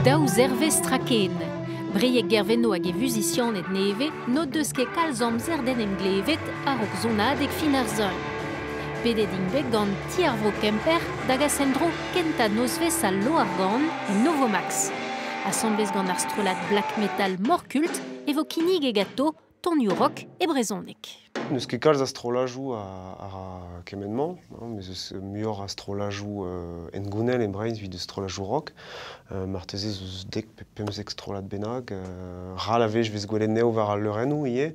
Daou zervezh traken. Brieg Gervenno hag e vuzisianed nevez n'o deus ket kalz amzer d'en em glevet a-raok sonadeg fin ar sol. Pedet int bet gant Ti ar Vro Kemper da gas en-dro kentañ nozvezh al Loargann en Novomax. Asambles gant ar strollad black metal Morkult e vo kinniget ganto tonioù rock e brezhoneg. N'eus ket kalz a strollajoù a ra kement-mañ, mes eus muioc'h a strollajoù hengounel e Breizh evit strollajoù rock. Marteze ez eus dek pe 15 strollad bennak. Ral a wech 'vez gwelet anezho war al leurennoù ivez.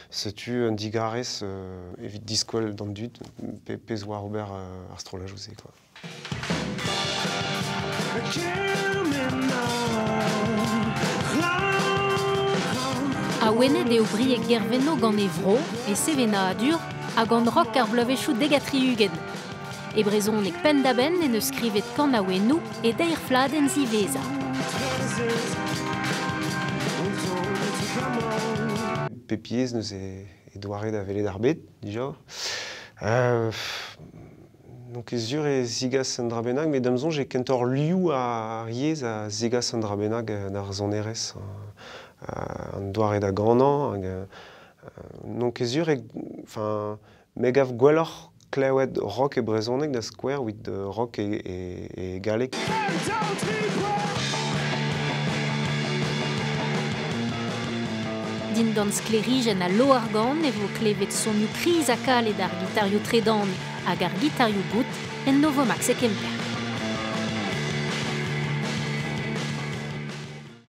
Setu un digarez evit diskwel d'an dud pezh 'oar ober ar strollajoù-se quoi. Awenet eo Brieg Gervenno gant e vro, e sevenadur ha gant rock ar bloavezhioù 70. E brezhoneg penn-da-benn en deus skrivet kanaouennoù e deir fladenn ziwezhañ. Pep yezh neuze e doare da welet ar bed dija. N'on ket sur e zigas un dra bennak, met da'm soñj eo kentoc'h liv ar yezh a zegas un dra bennak d'ar sonerezh, an doare da ganañ. Hag n'on ket sur e... Enfin, me gav gwelloc'h klevet rock e brezhoneg da skouer evit rock e galleg. Dindan sklêrijenn al loargann e vo klevet sonioù kriz ha kalet ar gitarioù tredan hag ar gitarioù bout en Novomax e Kemper.